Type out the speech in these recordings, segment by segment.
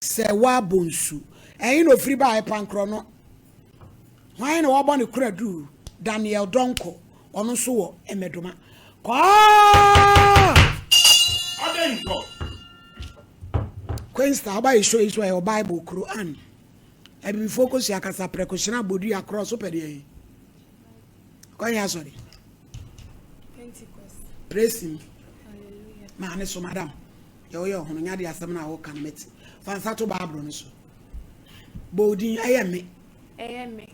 Sɛ woabɔ nsu. Ɛhe na ofiri baeɛ pankorɔ no? Hwan na wɔabɔ ne kora duru? Daniel Donkor, ɔno nso wɔ Mmɛdoma. Kɔɔ! Adɛn nkɔ? Queensta, woba yɛ show yi so ɛyɛ Bible, Quran, Abibifoɔ kosua kasa, prɛko hyena, bodua, korɔ so pɛ deɛ yi. Kɔnyɛ asɔre. Pentecost. Praise him. Hallelujah. Maame so madam. Deɛ woyɛ ɔhono nya de asɛm no a woka no mete. Fa nsa to Bible no so. Bɔ wo din ɛyɛ me. Ɛyɛ me.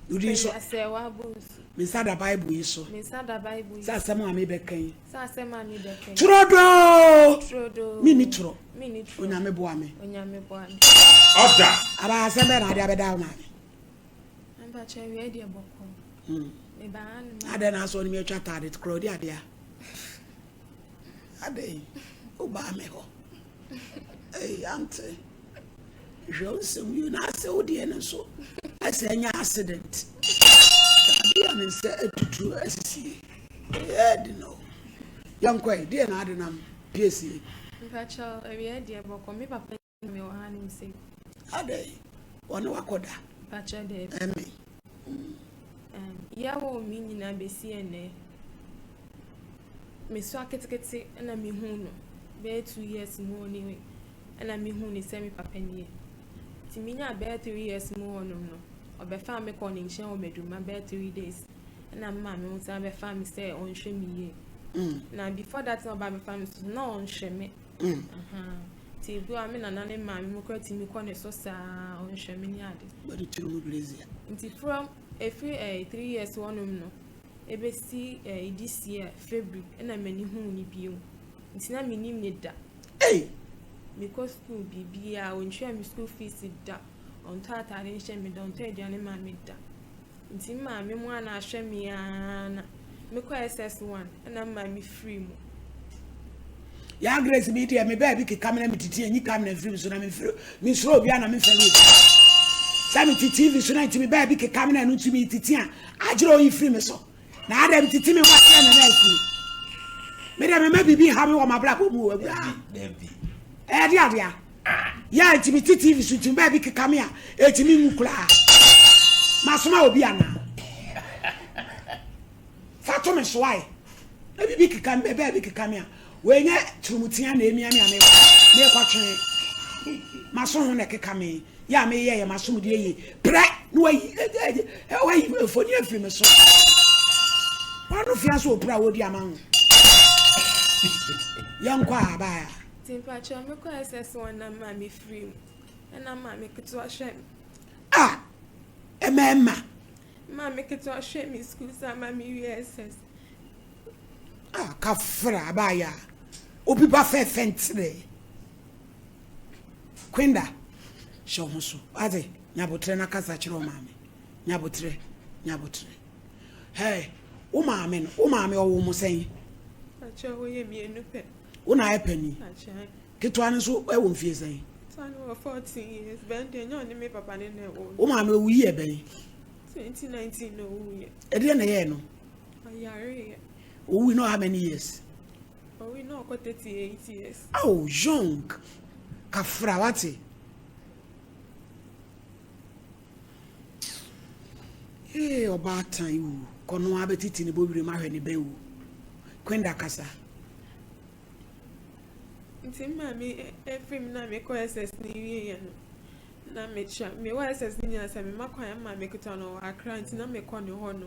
Wo din so. Sɛ wabɔ nsu. Me nsa da Bible yi so. Me nsa da Bible yi so. Sɛ asɛm a mebɛka yi. Sɛ asɛm a mebɛka yi. Turodoo. Turodoo. Menni torɔ. Menni torɔ. Onyame boa me. Onyame boa me. Ɔda. Aba asɛm bɛn na ade abɛda wo maame? Mpakyɛ awia deɛ bɔkɔɔ. Mebaa ha no ma. Adɛn na asɔ ne mi atwa ataade korɔ ɔdi adeɛ a. Adɛn, wobaa me hɔ. Ei, ante. Hwɛ wo nsɛm yi na asɛ wo deɛ no nso asɛ anya accident. Ade a ne nsa atutu asisi. Ɛyɛ de no. Yɛnkɔ ɛ, deɛ na ade nam piesie. Mpakyɛ awia deɛ bɔkɔ me papa me wɔ hanom sei. Adɛn, wɔne wakɔda? Mpakyɛ daabi. Ɛme. Yɛwoo me nyinaa bɛsi ɛnnɛ. Mesua ketekete na mehuu no bɛyɛ 2 years mu hɔ ne ɛna mehuu ne sɛ me papa nie. Nti menyaa bɛyɛ 3 years mu hɔnom no, ɔbɛfaa me kɔɔ ne nkyɛn wɔ Maduma bɛyɛ 3 days. Ɛna me maame ho san bɛfaa me sɛ ɔnhwɛ me yie. Na before that na ɔba bɛfa me so na ɔnhwɛ me. Nti ebi a me nana ne maame mu koraa tumi kɔ ne so saa, ɔnhwɛ me ne ade. Wɔde tiri mu blazer. Nti from efiri 3 years hɔnom no ebesi this year February ɛna m'ani huu ne bio. Nti na menim ne da. Ei! Mekɔ school biribiara, ɔntua me school fees da, ɔntɔ atade nhyɛ me da, ɔntɔ aduane ma me da. Nti me maame mu ana ahwɛ me ara na mekɔ SS1 ɛna me maame firi mu. Ya Grace mi deɛ me baabi keka me na me titi enyi kam na mfiri so na me mfiri me nsoro obi na me mfɛre obi. Sɛ me titi TV so na nti me baabi keka me na ɛno nti me titi a agyerɛ oyi firi me so. Na adɛ me titi me ho akyerɛ na na afiri. Me deɛ me ma biribi ha me wɔ m'abrabɔ mu o awura. Ɛyɛ de adeɛ. Yɛ nti me ti TV so nti me baabi keka me a ɛtumi nwu koraa. Masoma obi anaa? Fa to me so ae. Na biribi keka me baabi keka me a wɔnyɛ turumutia na emia me a mekɔ mekɔtwe. Maso ho na ɛkeka me. Yɛ a meyɛ yɛ maso mu deɛ yie. Prɛ na wayi wayi mfoni afiri me so. Wano fia so opira a wɔdi ama ho. Yɛnkɔ a abaa. Nti mpakyɛ mekɔ SS1 na maame firi mu. Ɛna maame ketewa hwɛ me. Ah! Ɛmɛɛma. Maame ketewa hwɛ me school sa ma me wie SS. Ah, kafra abaya. Obi ba fɛfɛ ntere. Kwenda, hyɛ wo ho so. Ade, nyabotrɛ na kasa kyerɛ wo maame. Nyabotrɛ, nyabotrɛ. Hey, wo maame no, wo maame ɔwo mo sɛn? Mpakyɛ wɔyɛ mmienu pɛ. Wo na ayɛ panin. Mpakyɛ. Ketewa no nso ɛwɔ mfie sɛn? Ketewa no wɔ 14 years. Bɛn deɛ nyɛ ɔne me papa ne na ɛwɔ. Wo maame owu yi ɛbɛn? 2019 na owuiɛ. Ɛdeɛ na ɛyɛɛ no? Ɔyareeɛ. Owu no how many years? Owi na ɔkɔ 38 years. Oh, young. Kafra wate. Ee, ɔbaatan wu. Kɔno abɛtiti ne bɔ wirem ahwɛ ne bɛ wu. Kwenda kasa. Nti maame efiri mu na mekɔ SS ne wieɛ no na mekyia mewɔ SS ne nyinaa sɛ mema kwan ama maame ketewa no ɔwɔ Accra nti na mekɔ ne hɔ no.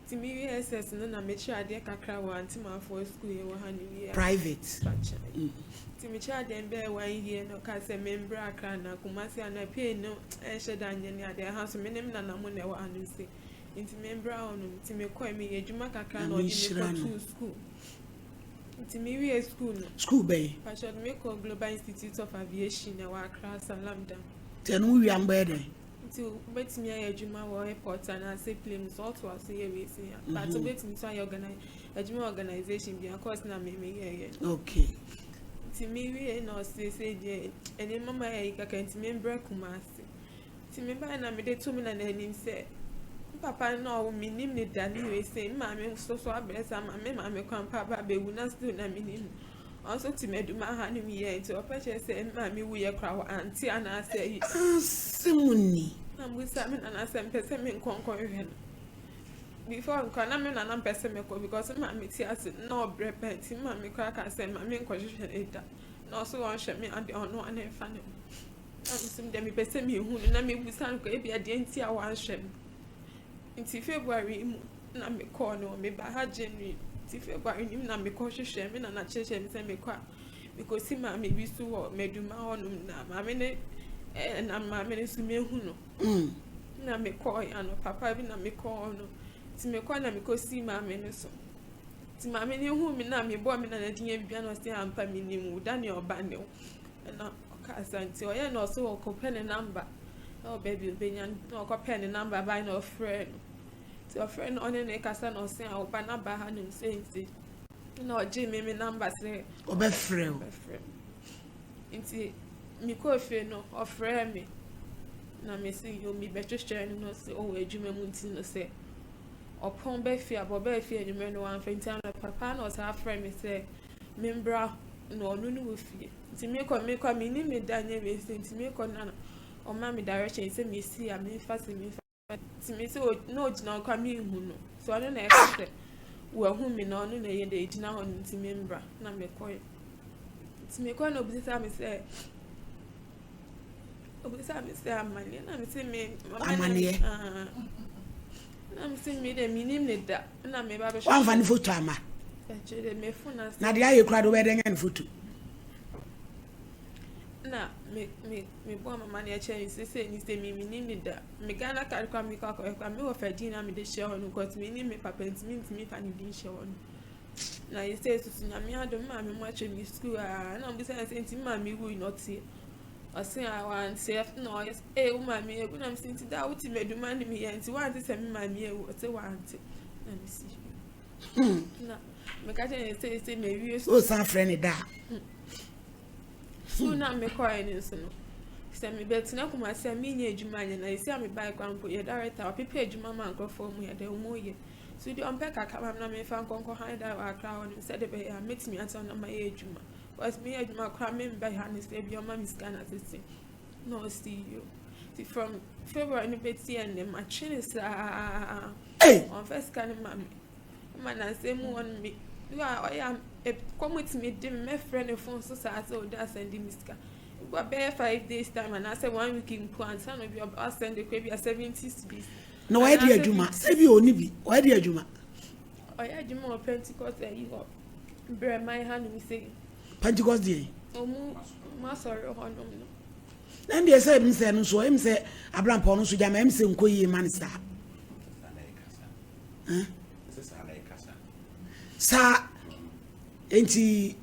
Nti mewie SS no na mekyerɛ adeɛ kakra wɔ Antimafoɔ school yɛ wɔ ha ne wie a. Private. Mpakyɛ. Nti mekyerɛ adeɛ bɛyɛ one year na ɔka sɛ membra Accra na Kumasi ana pay no ɛnhyɛ da nyɛ ne adeɛ ha so me ne me nana mo na ɛwɔ ha no nti nti membra hɔ no nti mekɔɛ meyɛ adwuma kakra na Nyame ɔde me nhyira no. kɔtoo school. Nti mewie school no. School bɛn? Mpakyɛ ɔde me kɔ Global Institute of Aviation ɛwɔ Accra Salam Dam. Nti ɛno wo wie a mbɛyɛ dɛn? Nti wobɛtumi ayɛ adwuma wɔ airport anaasɛ plane so ɔtoa so yɛ wei sei a but wobɛtumi nso ayɛ organi adwuma organisation bi a course na me meyɛɛyɛ no. Okay. Nti mewie na ɔse sɛ deɛ nneɛma ma yɛ yi kakra nti membrɛ Kumasi. Nti mebaeɛ na mede to me nana anim sɛ me papa no a ɔwɔ menim ne da ne wei sei me maame nso so abrɛ saa ma me maame kwan pa aba abɛwu na still na menim no. Ɔno nso te m'adwuma ha nom yie nti ɔpɛ kyerɛ sɛ me maame wuiɛ koraa wante anaasɛ ayi. Asɛm ni. Na mebisa me nana sɛ mepɛ sɛ menkɔ nkɔhwehwɛ no. Before koraa na me nana mpɛ sɛ mekɔ because me maame te ase na ɔbrɛ paa nti me maame koraa kaa sɛ mma menkɔhwehwɛ no da. Na ɔse ɔnhwɛ me adeɛ ɔno ara na ɛmfa ne ho. Na me nso deɛ mepɛ sɛ mehu no na mebisa no koraa ebia deɛ nti a wanhwɛ me. Nti February yi mu na mekɔɔ no, mebaa ha January, nti February no mu na mekɔ hwehwɛɛ me nana kyerɛkyerɛ me sɛ mekɔ a mekɔsi maame bi so wɔ Maduma hɔnom na maame no eh, na maame no nso mehu no. Mm. Na mekɔɔ anɔpa pa bi na mekɔɔ no, nti mekɔɔ na mekɔsii maame no so. Nti maame no huu me na mebɔɔ me nana din abibia na ɔse ampa menim wo, Daniel ba ne wo. Ɛna ɔkaa saa nti ɔyɛɛ na ɔse ɔkɔpɛ ne number ɛwɔ baabi ɔbɛnya no na ɔkɔpɛɛ ne number bae na ɔfrɛɛ no. Nti ɔfrɛɛ no ɔne no kasa na ɔse a wo ba no aba hanom sei nti na ɔgyee me me number sɛ ɔbɛfrɛ wo. Ɔbɛfrɛ me. Nti mekɔɔ fie no ɔfrɛɛ me na mese yo mebɛhwehwɛɛ no na ɔse ɔwɔ adwuma mu nti no sɛ ɔpɔn bɛ fie a ɔbaa fie anwummerɛ no wamfrɛ nti anɔpa paa na ɔsan frɛɛ me sɛ membra na ɔno ne wɔ fie. Nti mekɔ mekɔ a mennim me da nyɛ wei sei nti mekɔ no na ɔma me direction sɛ mesi a memfa sei memfa nti me sɛ na ɔgyina hɔ koraa menhu no so ɔno na ɛka sɛ wahu me na ɔno na ɛyɛ dɛ ɛgyina hɔ no nti membra na mekɔɛ nti mekɔɛ na ɔbisa me sɛ ɔbisa me sɛ amaneɛ na me sɛ me amaneɛ na me sɛ me dɛ menim ne da na meba bɛhwɛ wamfa ne foto ama na deɛ ayɛ kura de wobɛyɛ dɛ nya ne foto na me me me bɔ mama ne ɛkyɛ ne sese ne sɛ me menim ne da me Ghana card kora me kɔ akɔyɛ kora me wɔ fa din na mede hyɛ hɔ no cause me nim me papa nti me ntumi fa ne din hyɛ hɔ no na yɛ sɛ susu nyame adom maame mu akyɛ me school a na ɔbisa sɛ nti maame wui na ɔteɛ ɔse a wanteɛ na ɔyɛ ee wo maame ewu na mese nti da wote m'adwuma ne meyɛ nti wante sɛ me maame ewu ɔse wante na mesi na meka kyerɛ ne sɛ sɛ mawie so wosan frɛ ne da a sukuu na mekɔɛ no nso no sɛ mebɛtena Kumasi a menyɛ adwuma nyɛ na ɛsi a mebae kora mpo yɛ director ɔpepa adwuma ma nkurɔfoɔ mu yɛ dɛ ɔmu yɛ so deɛ ɔmpɛ kakra ma me na memfa nkɔnkɔ han da wɔ Accra hɔ nom sɛde bɛyɛ a mɛtumi atena na mayɛ adwuma Cause meyɛ adwuma koraa memba ha no sɛ bi ɔma me sika na sese na ɔsi yo nti from February no bɛti ɛnnɛ matwe ne saa ɔmfa sika no ma me ma nansɛ mu hɔ no me bi a ɔyɛ a kɔm tumi de me mɛfrɛ ne phone so saa sɛ ɔde asɛnde me sika ebi a bɛyɛ 5 days time anaasɛ one week mpo ansa na obi asɛnde kora bi a 70 cedis na ɔyɛ de adwuma sɛ bi ɔni bi ɔyɛ de adwuma ɔyɛ adwuma wɔ Pentecost ayi hɔ Brɛman hanom sei. Pentecost deɛ. Ɔmo ɔmo asɔre hɔnom no. Na ɛndeɛ sɛ ɛm sɛ no nso ɛm sɛ abrampɔ no nso gyama ɛm sɛ nkɔ yie ma no saa. Saa nti.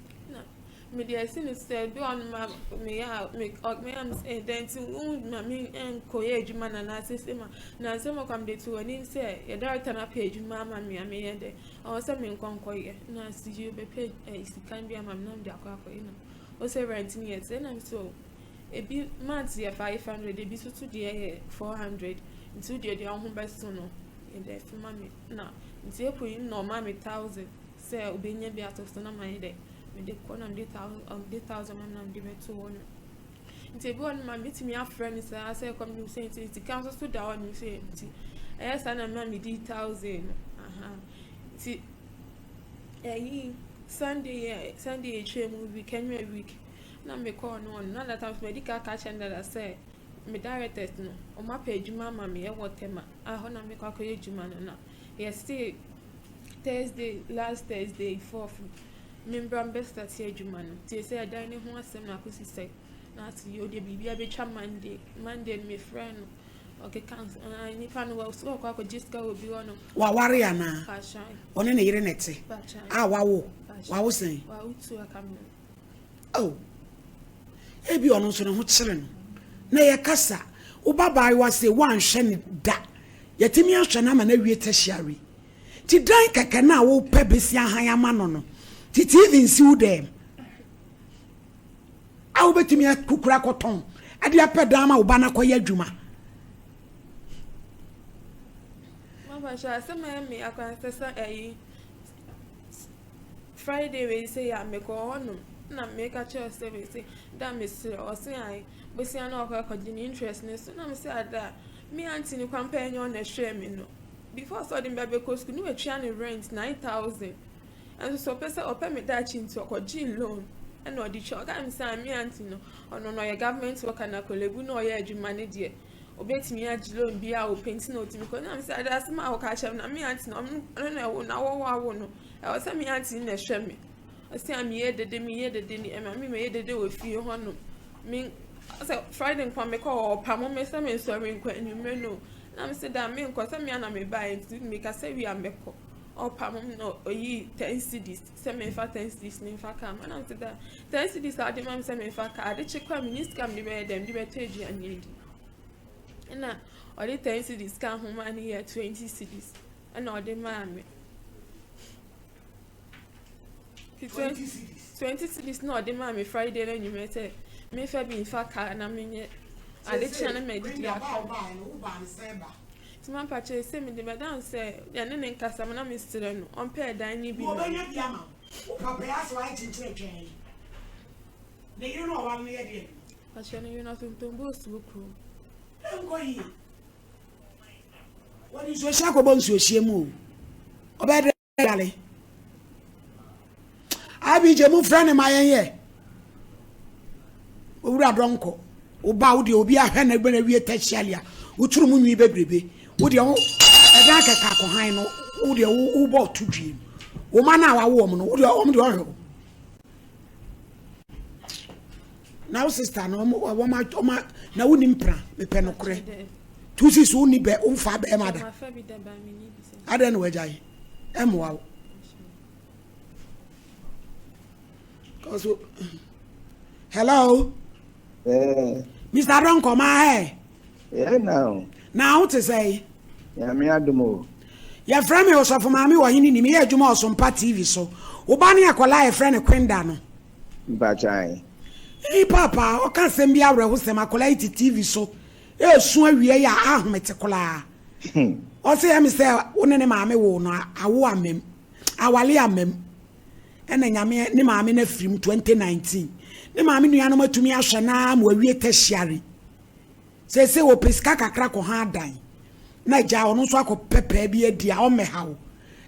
Mede asi no sɛ bi wɔ no ma meyɛ a me meyɛ a mesɛ dɛn nti wo ma me nkɔyɛ adwuma na anaasɛ sɛ ma na nsɛm ɔkwa mede to w'anim sɛ yɛ director no apɛ adwuma ama me a meyɛ dɛ Ɔwɔ sɛ me nkɔ nkɔ yɛ na si yi ɔbɛpɛ ɛyi sika bi ama me na mede akɔ akɔ yɛ na ɔsɛ rent no yɛ sɛ na me so ebi month yɛ 500 ebi nso so deɛ yɛ 400 nti wo deɛ deɛ ɔho bɛso no yɛ dɛ fi ma me na nti April yi na ɔma me 1000 sɛ ɔbɛnya bi ato so na ma yɛ dɛ mede kɔ na mede 1000 ɔmede 1000 ma me na mede bɛto hɔ no Nti ebi wɔ hɔ nom a metumi afrɛ no saa sɛ ɛkɔm de me sɛ nti sika nso so da hɔ nom sɛ nti ɛyɛ saa na mema medi thousand no aha nti ɛyi Sunday yɛ Sunday yɛtwa mu week ɛnwɛ week na mekɔɔ no hɔ no na that time madi ka aka kyerɛ no dada sɛ me directors no wɔn apɛ adwuma ama me ɛwɔ Tema a hɔ na mekɔ akɔyɛ adwuma no na yɛse Thursday last Thursday fourth Membra mbɛ starte adwuma no nti sɛ ɛdan no ho asɛm na akosi sɛ na ase yɛ ɔdeɛ biribi abɛtwa Monday Monday no mefrɛ no ɔkeka ah nipa no wɔ so ɔkɔ akɔgye sika wɔ bi hɔ no. Waware anaa? Ɔne ne yere na ɛte? A wawo? Wawo sɛn? Wawo tu aka me. Oh. Ebi ɔno nso ne ho kyere no. Na yɛ kasa. Wo ba baayewa se woanhwɛ ne da. Yɛtumi ahwɛ no ama no awie tertiary. Nti dan kɛkɛ no a wopɛ besi ahan ama no no, nti TV nsi wo dɛm a wobɛtumi akukura akɔtɔn de apɛ dan ma wo ba no akɔyɛ adwuma. Mama hyɛ asɛm a ɛyɛ me akwansɛ sɛ ɛyi Friday wei sɛ yɛ a mekɔɔ hɔnom. Na meka kyerɛ sɛ mese da mesrɛ ɔse ae bosia na ɔkɔ akɔgye ne interest ne so na mese ada me aunty ne kwan pɛɛ nyɛ ɔna ɛhwɛɛ me no before sɛ ɔde me ba bɛkɔ sukuu ne watua ne rent 9,000 ɛnso sɛ ɔpɛ sɛ ɔpɛ me daakye nti ɔkɔgyee loan ɛna ɔde twa ɔka me sɛ me aunty no ɔno no ɔyɛ government worker na Korle Bu na ɔyɛ adwuma ne deɛ obetumi agye loan bi a ɔpɛ nti na ɔtumi kɔ na mesɛ ade asɛm a wɔka kyerɛ me na me aunty no ɔno na ɛwo na wɔwɔ awo no ɛwɔ sɛ me aunty no na ɛhwɛ me ɔsɛ a meyɛ dede meyɛ dede ne ɛma me meyɛ dede wɔ fie hɔnom me sɛ Friday nkwa mekɔ hɔ ɔpamo me sɛ mensɔre nkɔ anwummerɛ no na mesɛ da menkɔ sɛ me ana mebaeɛ nti mekasa wie a mɛkɔ ɔpamo me na ɔyii 10 cedis sɛ memfa 10 cedis ne mfa kaa ma na mesɛ da 10 cedis a ɔde ma me sɛ memfa kaa ade kye kɔ a menni sika mede bɛyɛ dɛn mede bɛtɔ aduane adi ɛna ɔde 10 cedis ka ho maa no yɛ 20 cedis ɛna ɔde maa me 20 cedis na ɔde maa me Friday no anwummerɛ sɛ memfa bi mfa kaa na menyɛ ade kyea na madidi aka nti mampakyɛ sɛ mede bɛda no sɛ yɛne ne nkasa ma na mesrɛ no ɔmpɛ ɛdan no bi ma ɔbɛnya bi ama wo papa yɛ asɛ wayɛ kyenkyerɛ twɛn ne yere no ɔware no yɛ deɛ pakyɛ ne yere no ɔtontɔn boosu wɔ kurom. Ɛnkɔ yie. Wɔde nsuohyɛ akɔbɔ nsuohyɛ mu o. Ɔbɛyɛ dɛ yale. Abigye mu frɛ ne ma yɛn yɛ. Owura dɔnkɔ. Woba wo deɛ obi ahwɛ na gbɛn awie tertiary a woturu mu nwi bebrebe. Wo deɛ wo ɛdan kɛkɛ akɔhan no wo deɛ wo wobɔ to dwie. Wo ma no a wawo wɔn no wo deɛ wɔn deɛ ɔhwɛ wo. Na wo sister no wɔn wɔn wɔn na wo nim pra mepɛ no korɛ. Tusi so wo ni bɛ wo nfa bɛrima da. Adɛn na wagya yi ɛmmoa wo. Cause hello. Eh. Mr. Donko ma he. Yeah now. Na wo te sɛ. Nyame adom o. Yɛfrɛ me Osɔfo Maame wɔ hene ni meyɛ adwuma Ɔsompa TV so. Wo ba ne akwadaa a yɛfrɛ no Kwenda no. Mpakyɛw. Ei paapa ɔka asɛm bi awerɛhosɛm akwadaa yi te TV so ɛresu awia yi a ahomete koraa. Ɔse ɛme sɛ wo ne ne maame woo no awo amam awale amam ɛna nyame ne maame no afirim 2019 ne maame nuanom atumi ahwɛ no ara ma wawie tertiary. Seesei ɔpɛ sika kakra kɔha adan na agya ɔno nso akɔpɛ pɛɛ bi adi a ɔmmɛha wo.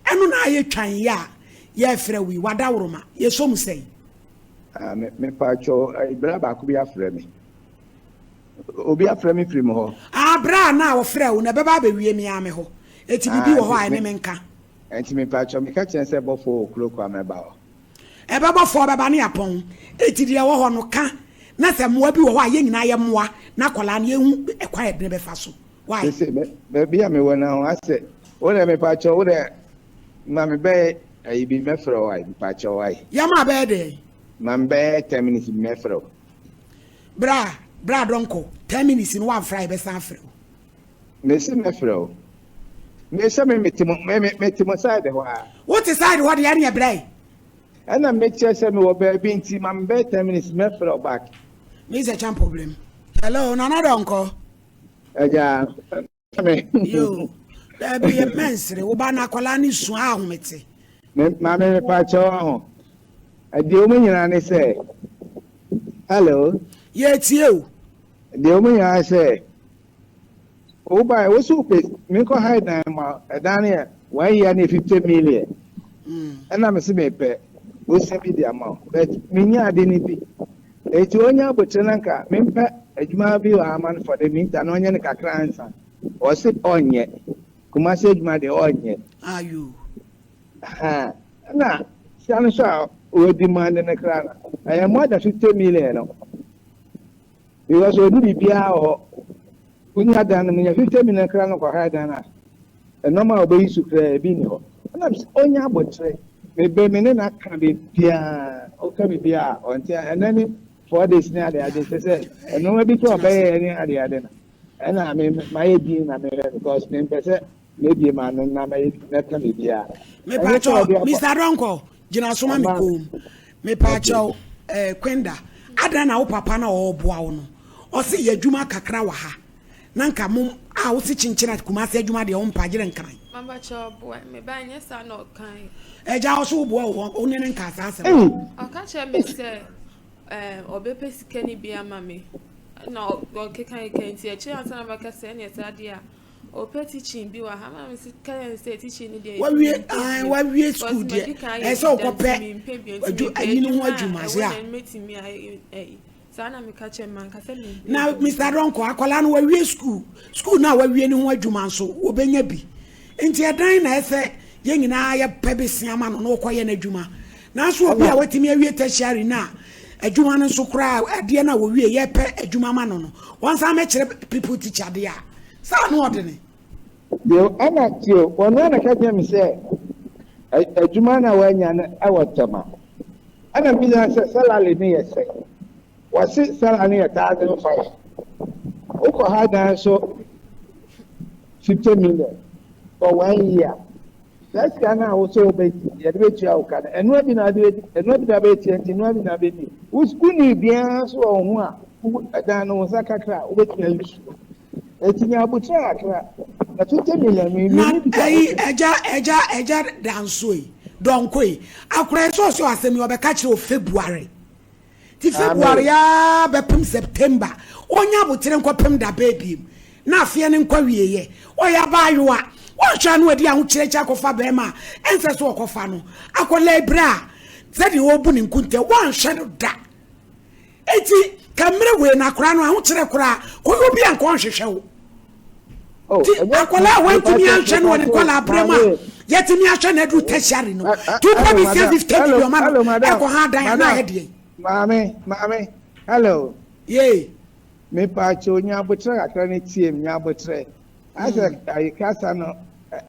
Ɛno na ayɛ twan yi a yɛrefrɛ wo yi, wadaworoma, yɛsɔ mu sɛn? Ah, me mepaakyɛw, eh, bra baako bi afrɛ me. Obi afrɛ me firi me hɔ. Ah, bra na ɔfrɛ wo na ɛbɛba abɛwie me ara me hɔ. Eti biribi wɔ hɔ a ɛne me nka. Nti mepaakyɛw, meka kyerɛ sɛ bɔfoɔ wɔ kuro kɔ a mɛba hɔ. Ɛbɛbɔ fɔɔ bɛba ne apɔn. Enti deɛ ɛwɔ hɔ no, ka, na sɛ mmoa bi wɔ hɔ a, yɛn nyinaa yɛmmoa na akwadaa no yɛnhu ɛkwan a yɛde no bɛfa so. Why? Sese baabi a mewɔ no ho asɛ wo dɛ mepakyɛw wo dɛ ma me bɛyɛ ayi bi mɛfrɛ wo ayi mepakyɛw ayi. Yɛma bɛyɛ dɛn? Ma me bɛyɛ 10 minutes bi mɛfrɛ wo. Bra bra dɔnkɔ 10 minutes no wamfrɛ a yɛbɛsan afrɛ wo. Mese mɛfrɛ wo. Me sɛ me mete mo me mete mo side hɔ a. Wote side hɔ deɛ ɛneɛ brɛ. Ɛna mekyerɛ sɛ mewɔ baabi nti ma me bɛyɛ 10 minutes mɛfrɛ wo back. Me sɛ kyan problem. Hello Nana Dɔnkɔ. Agya me. Yo daabi yɛ mɛnsere wo ba no akwadaa ne su a ahomete. Me maame mepa kyɛw aho. Deɛ wɔn nyinaa ne sɛ hello. Yɛtie o. Deɛ wɔn nyinaa sɛ wobae wo so wopɛ menkɔ ha dan ma ɛdan no yɛ one year ne 50 million ɛna mese mepɛ wosia bi de ama wo but menya ade no bi eti onya abotire na nka mempɛ adwuma bi wɔ ama no for the meantime na ɔnyɛ no kakra ansa ɔse ɔnyɛ Kumasi adwuma deɛ ɔnyɛ. Ayo. Ɛna sika no so a wɔdi man no kra no ɛyɛ more than 50 million no because ɔdi biribiara wɔ hɔ wonya dan no munya 50 million kra no kɔha dan no a ɛnɔma a ɔbɛyi so kra ebi ni hɔ ɛna ɔnya abotire mebe me ne n'aka biribiara ɔka biribiara ɔnte ɛnɛ ne 4 days ne ade ade sɛ sɛ ɛnɔma bi kora ɔbɛyɛ ne ade ade no ɛna me mayɛ din na mehwɛ because mempɛ sɛ mebie ma no na mɛka biribiara. Mepakyɛw Mr. Donko gyina so ma me kom mepakyɛw eh, Kwenda adan na wo papa na ɔreboa wo no ɔse yɛ adwuma kakra wɔ ha na nka mo A wose kyenkyen a Kumasi adwuma deɛ wompa gyere nkran. Mama kyɛ ɔboa me ba nyɛ saa na ɔkae. Agya wo so woboa wo wo ne ne nkaa saa asɛm. Ɔka kyerɛ me sɛ ɛɛ ɔbɛpɛ sika no bi ama me na ɔkeka keka nti akyire ansa na mɛka sɛ ɛneɛ saa deɛ a ɔpɛ teaching bi wɔ ha ma me sɛ ka yɛn sɛ teaching no deɛ wawie ae wawie school deɛ ɛsɛ sɛ ɔkɔpɛ adu ayi no ho adwuma ase a mɛtumi ayɛ ɛyi Saa na meka kyerɛ no, manka sɛ mempɛ Na adwuma. Mister Donkor, akwadaa no wawie sukuu. Sukuu no a wawie no ho adwuma nso, wɔbɛnya bi. Nti ɛdan na ɛsɛ yɛn nyinaa yɛpɛ besia ma no na ɔkɔyɛ n'adwuma. Nanso obi a watumi awie tertiary no a, adwuma no nso koraa, adeɛ no a wɔwie yɛpɛ adwuma ma no no, wɔnsan mɛkyerɛ people teacher deɛ a, saa na ɔdene. Bio, ɛna tio, ɔno ara na ɛka kyerɛɛ me sɛ adwuma no a wanya no wɔ Tema. Ɛna mebisa no sɛ salary no yɛ sɛn? Wɔse salary no yɛ 1,500. Wokɔ ha dan nso 50 million for one year. Saa sika no a wo sɛ wobɛdi, yɛde bɛtua wo ka no, ɛnoa bi na wode bɛdi, ɛnoa bi na wobɛtua nti ɛnoa bi na wobɛdi. Wo wonni biara nso wɔ wo ho a, wo dan no wo nsa kakra a wobɛtumi ayi so. Eti nya aboterɛ kakra. Na 50 million me Na me bisa ɛyi ɛgya ɛgya ɛgya danso yi dɔnko yi akora yi sɛ ɔsɛ asɛm yi ɔbɛka kyerɛ o February ti February aa bɛpem September ɔnya aboterɛ nkɔpem da bɛɛ biem na afeɛ no nkɔ wieɛ ɔyɛ abaayewa wɔnhwɛ ano adi ahokyerɛ akyi akɔfa bɛrima a ɛnsɛ so ɔkɔfa no akɔla ebere a sɛdeɛ ɔbu ne nkuntɛ wɔnhwɛ no da Enti ka mmerɛ wei no akwadaa no ahokyerɛ koraa kɔyɛ obi a nka ɔnhwehwɛ wo. Oh, Ti akwadaa a wantumi anhwɛ no wɔ ne nkwadaa berɛ mu a yɛtumi ahwɛ no aduru tertiary no ti wopɛ bi sia 50 million ma no ɛkɔ ha adan a na ayɛ deɛn. Maame, maame, hello. Yee. Mepaakyɛw nya aboterɛ kakra ne tie me, nya aboterɛ. Asɛ mm. ayi kasa no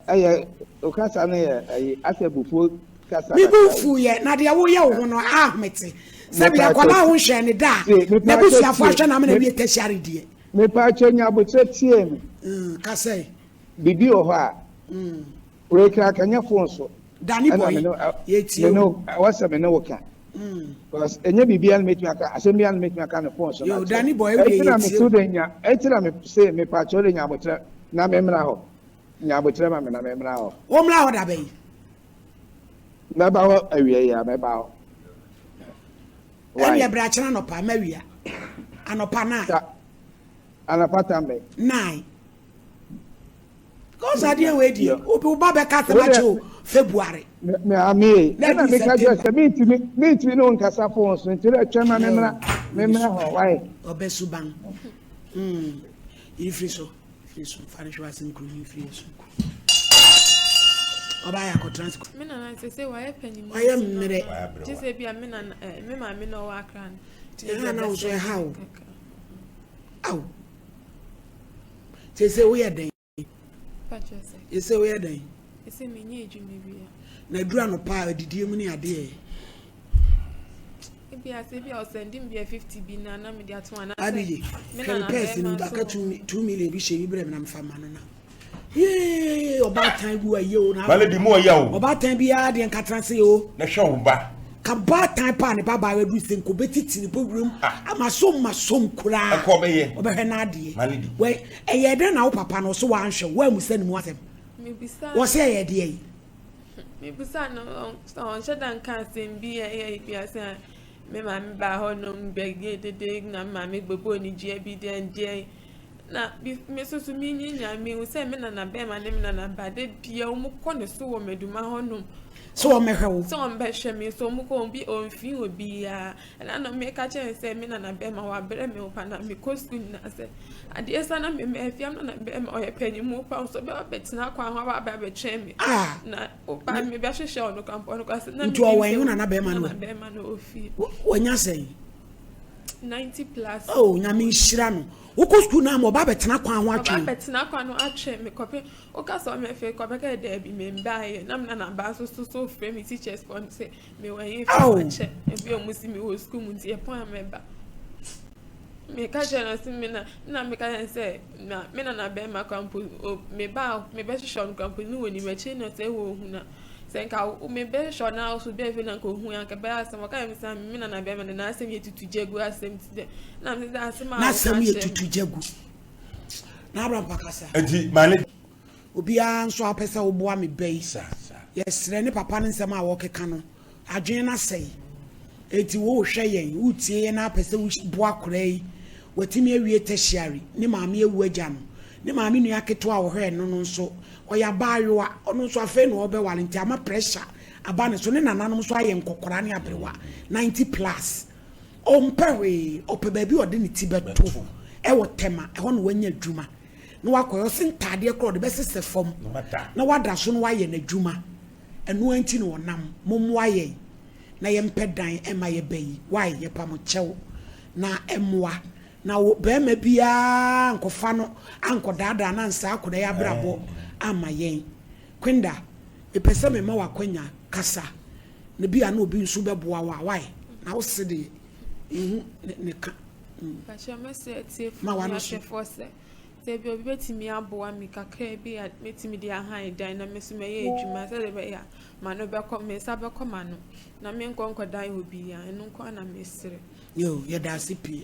ɛyɛ okasa no yɛ ayi asɛ bufuo kasa. Mi bu fu yɛ na deɛ woyɛ wo ho no ahomete sɛbi akwadaa ho nhwɛ ne da a n'abusuafo ahwɛ na amena wie tertiary deɛ. Mepaakyɛw nya aboterɛ tie me. Mm, kasa yi. Bibi wɔ hɔ a. Mm. Wei kra ka nyɛ phone so. Danny boy, yɛtie o. Ɛwɔ sɛ me ne wo ka. Because ɛnyɛ biribiara na mɛtumi aka, asɛm biara na mɛtumi aka no phone so. Yo, Danny boy, ɛwɔ yɛtie o. Ɛti na me se me pa kyɛw de nya abotrɛ na me mmra hɔ. Nya abotrɛ ma me na me mmra hɔ. Wo mmra hɔ da bɛyi? Mɛba hɔ awia yi a, mɛba hɔ. Ɛnneɛ bra kyena anɔpa, mawia. Anɔpa nine. Anɔpa tam bɛ? Nine. Because adeɛ wei deɛ obi wo ba bɛka asɛm akyɛ o February. Maame ɛna meka kyerɛ sɛ mentumi mentumi ne wo nkasa phone so nti dɛ twɛn ma memmra memmra hɔ wae. Ɔbɛ suban mm yiri firi so firi so fa ne hwɛ w'asɛm kuro yi firi so ɔbaa yɛ akɔtena se. Me nana sɛ sɛ wayɛ panyin. Wayɛ mmerɛ. Gye sɛ bi a me nana eh, me maame na ɔwɔ akra no. Ɛha na wo so ɛha o. Aw. Sese woyɛ dɛn? Sese woyɛ dɛn? Sese menyɛ adwuma bia. Na aduru anɔpa a adidie mu ne adeɛ. Ebi ase ebi a ɔsɛnde mi bia 50 bi na na mede ato ana. Abigye, hwɛ me pɛɛsi no aka 2 million bi hyɛ bi brɛ me na mefa ma no na. Yee, ɔbaatan gu ayie o. Bale di mu ɔyɛ o. Ɔbaatan biara deɛ nka tena se o. Na hwɛ wo ba. Ka baatan paa ne ba baa aduru sɛ nka obɛtiti ne bɔwuram ah. ama so ma som koraa. Ɛkɔ ɔbɛyɛ. Ɔbɛhwɛ n'adeɛ. Male di. Wɛ ɛyɛ dɛn na wo papa no ɔso wanhwɛ wo amusa ne mu asɛm. Wɔsɛ ɛyɛ deɛ yi. Mebisa no ɔnhyɛ da nka asɛm bi ɛyɛ bi asɛm me maame baa hɔ nom bɛyɛ dede na me maame bɛbɔɔ ne dua bi deɛn deɛn. Na me nso so menyinnyaa, mehu sɛ me nana bɛrima ne me nana ba da bia wɔn kɔ ne so wɔ m'adwuma hɔ nom. Sɛ wɔn bɛhwɛ wo. Sɛ wɔn bɛhwɛ me so wɔn kɔ obi ɔnfi obiara. Ɛna na meka kyerɛ no sɛ me nana bɛrima wabrɛ me pa na mekɔ sukuu nyinaa sɛ adeɛ sa na me mma afia me nana bɛrima ɔyɛ panyin pa nso ɔbɛba bɛtena kwan ho aba abɛ abɛtwɛn me. Ah. Na ɔba me bɛhwehwɛ ɔno kwan ɔno kwan sɛ na Nti ɔwɔ ɛho nana bɛrima no. Nana bɛrima no ofie. Wɔnya sɛn. 90 plus. Oh, nyame nhyira no. Wokɔ sukuu no ama ɔba abɛtena kwan ho atwɛn. Ɔba abɛtena kwan ho atwɛn me kɔpɛ. Woka sɛ ɔmɛ fɛ kɔpɛ kɛ daabi me mbaayɛ. Na me nana ba nso so so frɛ me teachers fɔ no sɛ me wɔ yɛ fɛ akyɛ. Ebi ɔmo si me wɔ sukuu mu nti ɛpɔn a mɛba. Meka kyerɛ no sɛ me na na meka kyerɛ no sɛ na me nana bɛrima kora mpo me ba me bɛhwehwɛ ɔno kora mpo ne wɔ nim akyire na sɛ wɔ hu na Sɛ nka wo me bɛ hwɛ ɔna so bɛ fi na nka ohun anka bɛ asɛm ɔka yɛ me sɛ me nana bɛ me na asɛm yɛ tutu gya gu asɛm ti dɛ na me sɛ asɛm a n'asɛm yɛ tutu gya gu. Na Abraham pa kasa. Enti ma ne. Obiara nso a wopɛ sɛ woboa me ba yi, yɛsrɛ ne papa no nsɛm a wɔkeka no, adwene no asɛe. Enti worehwɛ yɛn, woretie yɛn na apɛ sɛ woboa akwadaa yi, watumi awie tertiary, ne maame awu agya no. Ne maame nua ketewa a ɔhwɛɛ no no nso, ɔyɛ abaayewa, ɔno nso afei na ɔrebɛware nti ama pressure aba ne so. Ne nananom nso ayɛ nkɔkoraa ne aberewa, 90 plus. Ɔmpɛ hwee, ɔpɛ baabi a ɔde ne ti bɛto wɔ Tema, ɛhɔ na wanya adwuma na wakɔyɛ. Ɔse ntaadeɛ koraa ɔde bɛsesɛ fam na wada so na wayɛ n'adwuma. Ɛno ara nti na ɔnam. Mommoa yɛn na yɛmpɛ dan mma yɛ ba yi. Wai, yɛpa mo kyɛw na mmoa na wo barima biara ankɔfa no ankɔdaadaa no ansaa akwadaa yi abrabɔ amma yɛn. Quinda, mepɛ sɛ mema wo akwanya kasa na bi a na obi nso bɛboa wo a, wai, na wo se deɛ nhu ne ka. Mpakyɛ mɛsrɛ atiefoɔ ne ahwɛfoɔ sɛ Sɛ ebia obi bɛtumi aboa me kakra bi a mɛtumi de ahan dan na me nso mɛyɛ adwuma sɛdeɛ ɛbɛyɛ a m'ano bɛkɔ me nsa bɛkɔ m'ano na menkɔ nkɔdan obi a ɛno nko ara na mesrɛ. Yo, yɛda ase pii.